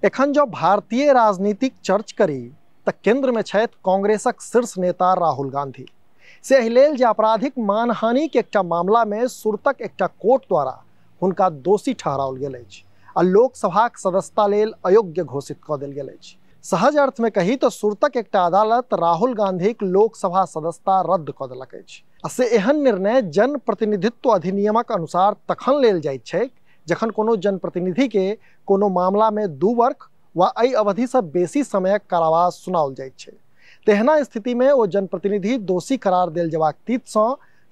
एखन जँ भारतीय राजनीतिक चर्च करी तऽ केंद्र में छथि कांग्रेसक शीर्ष नेता राहुल गांधी। से एहि लेल जे आपराधिक मानहानि के एकटा मामला में सूरतक एकटा कोर्ट द्वारा हुनका दोषी ठहराओल गेल अछि आ लोकसभाक सदस्यता लेल अयोग्य घोषित कऽ देल गेल अछि। सहज अर्थ में कही तो सूरतक एकटा अदालत राहुल गांधीक लोकसभा सदस्यता रद्द कऽ देलक अछि आ से एहन निर्णय जनप्रतिनिधित्व अधिनियमक अनुसार तखन लेल जाइत छैक जखन कोनो जनप्रतिनिधि के कोनो मामला में 2 वर्ष वा एहि अवधिसँ बेसी समयक कारावास सुनाओल जाइत छै। तेहना स्थिति में ओ जनप्रतिनिधि दोषी करार देल जेबाक तिथिसँ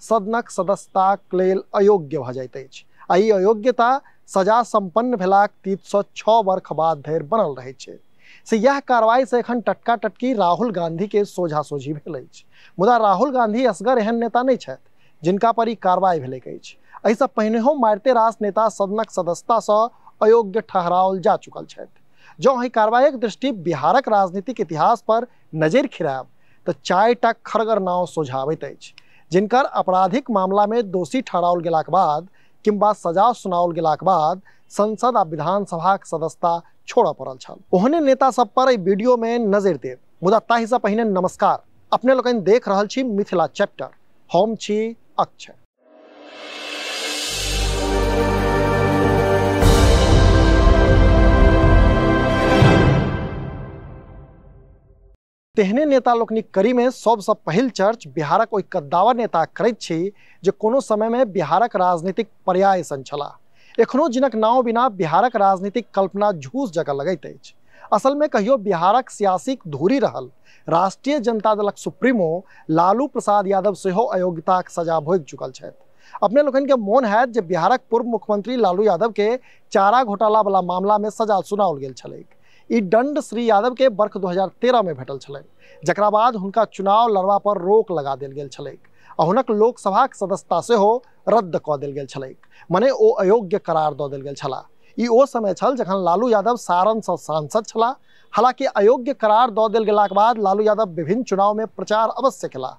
सदनक सदस्यताक लेल अयोग्य भऽ जाइत अछि आ ई अयोग्यता सजा सम्पन्न भेलाक तिथिसँ 6 वर्ष बाद धरि बनल रहैत छै। से यह कार्रवाई से एखन टटका टटकी राहुल गांधी के सोझा सोझी भेल अछि। मुदा राहुल गांधी असगर एहन नेता नहीं छथि जिनका पर ई कार्रवाई भेलैक अछि। एहिसँ पहिनेहो मारिते रास नेता सदनक सदस्यतासँ अयोग्य ठहराओल जा चुकल छथि। जँ एहि कार्रवाईक दृष्टि बिहारक राजनीतिक इतिहास पर नजरि खिरायब तऽ 4टा खड़गर नाव सोझा अबैत अछि जिनकर आपराधिक मामला में दोषी ठहराओल गेलाक बाद किंबा सजा सुनाओल गेलाक बाद संसद आ विधानसभाक सदस्यता छोड़ऽ पड़ल छल। ओहने नेता सब पर एहि वीडियो में नजरि देब, मुदा ताहिसँ पहिने नमस्कार। अपने लोकनि देख रहल छी मिथिला चैप्टर, हम छी अक्षय। तेहने नेता लोकनिक कड़ी में सबसँ पहिल चर्च बिहारक ओहि कद्दावर नेता करैत छी जे कोनो समय में बिहारक राजनीतिक पर्याय सन छलाह। एखनो जिनक नाव बिना बिहारक राजनीतिक कल्पना झूस जकाँ लगैत अछि। असल में कहियो बिहारक सियासीक धुरी रहल राष्ट्रीय जनता दलक सुप्रीमो लालू प्रसाद यादव सेहो अयोग्यताक सजा भोगि चुकल छथि। अपने लोकनि के मोन हैत जे बिहारक पूर्व मुख्यमंत्री लालू यादव के चारा घोटाला वाला मामला में सजा सुनाओल गेल छलैक। ई दंड श्री यादव के वर्ष 2013 में भेटल छलनि, जकरा बाद हुनका चुनाव लड़बा पर रोक लगा देल गेल छलैक आ हुनक लोकसभाक सदस्यता सेहो रद्द कऽ देल गेल छलैक, मने ओ अयोग्य करार दऽ देल गेल छलाह। ई ओ समय छल जखन लालू यादव सारणसँ सांसद छलाह। हालांकि अयोग्य करार दऽ देल गेलाक बाद लालू यादव विभिन्न चुनाव में प्रचार अवश्य केलाह,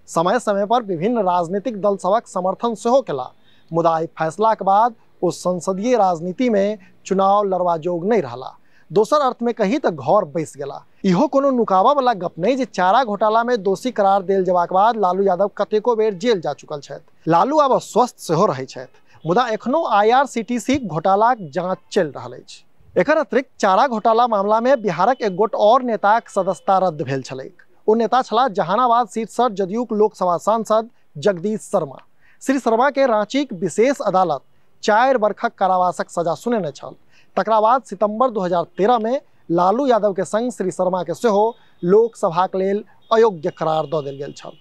समय समय पर विभिन्न राजनीतिक दल सभक समर्थन सेहो केलाह, मुदा एहि फैसलाक बाद ओ संसदीय राजनीति में चुनाव लड़बा जोग नहि रहला। दोसर अर्थ में कही तऽ घर बैस गेला। इहो कोनो नुकाबा वाला गप नहीं जे चारा घोटाला में दोषी करार देल जेबाक बाद लालू यादव कतेको बेर जेल जा चुकल छथि। लालू आब अस्वस्थ सेहो रहै छथि, मुदा एखनो IRCTC घोटालाक जांच चलि रहल अछि। एकर अतिरिक्त चारा घोटाला मामला में बिहारक एक गोट और नेताक सदस्यता रद्द भेल छलैक। ओ नेता छलाह जहानाबाद सीटसँ जदयूक लोकसभा सांसद जगदीश शर्मा। श्री शर्मा के रांचीक विशेष अदालत 4 वर्षक कारावासक सजा सुनेने छल। तकरा बाद सितंबर 2013 में लालू यादव के संग श्री शर्मा के सेहो लोकसभाक लेल अयोग्य करार दऽ देल गेल छल।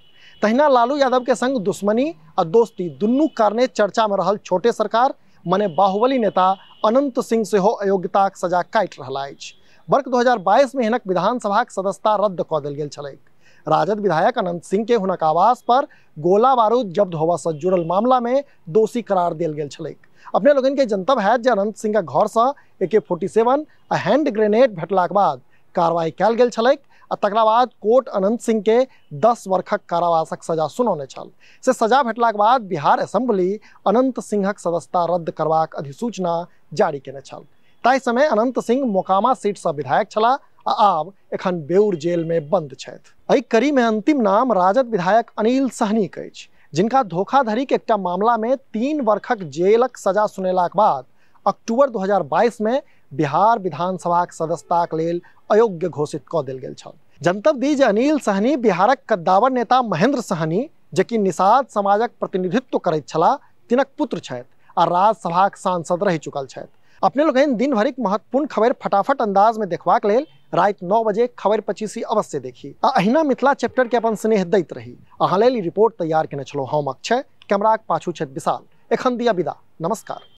तहिना लालू यादव के संग दुश्मनी आ दोस्ती दुनू कारणे चर्चा में रहल छोटे सरकार मने बाहुबली नेता अनंत सिंह सेहो अयोग्यताक सजा काटि रहला अछि। वर्ष 2022 में हिनक विधानसभाक सदस्यता रद्द कऽ देल गेल छलैक। राजद विधायक अनंत सिंह के हुनक आवास पर गोला बारूद जब्त होबा से जुड़ल मामला में दोषी करार देल गेल छलैक। अपने लोगन के जनतब है जे अनंत सिंह के घर से AK-47 आ हैंड ग्रेनेड भेटलाक बाद कार्रवाई कयल गेल छलैक आ तकरा बाद कोर्ट अनंत सिंह के 10 वर्षक कारावासक सजा सुनौने छल। से सजा भेटलाक बाद बिहार असेंबली अनंत सिंहक सदस्यता रद्द करबाक अधिसूचना जारी केने छल। ताहि समय अनंत सिंह मोकामा सीटसँ विधायक छलाह आ आब एखन बेउर जेल में बंद छथि। एहि कड़ी में अंतिम नाम राजद विधायक अनिल सहनी के अछि, जिनका धोखाधड़ी के एकटा मामला में 3 वर्षक जेलक सजा सुनेलाक बाद अक्टूबर 2022 में बिहार विधानसभाक सदस्यताक लेल अयोग्य घोषित कऽ देल गेल छल। जनतब दी जे अनिल सहनी बिहारक कद्दावर नेता महेंद्र सहनी, जे कि निषाद समाजक प्रतिनिधित्व करैत छलाह, तिनक पुत्र छथि आ राज्यसभाक सांसद रहि चुकल छथि। अपने लोकनि दिन भरिक महत्वपूर्ण खबर फटाफट अंदाज में देखबाक लेल राति 9 बजे खबर 25 अवश्य देखी आ अहिना मिथिला चैप्टर के अपन स्नेह दैत रही। अहाँ लेल ई रिपोर्ट तैयार केने छलहुँ हम अक्षय, कैमराक पाछू छथि विशाल। एखन दिया विदा, नमस्कार।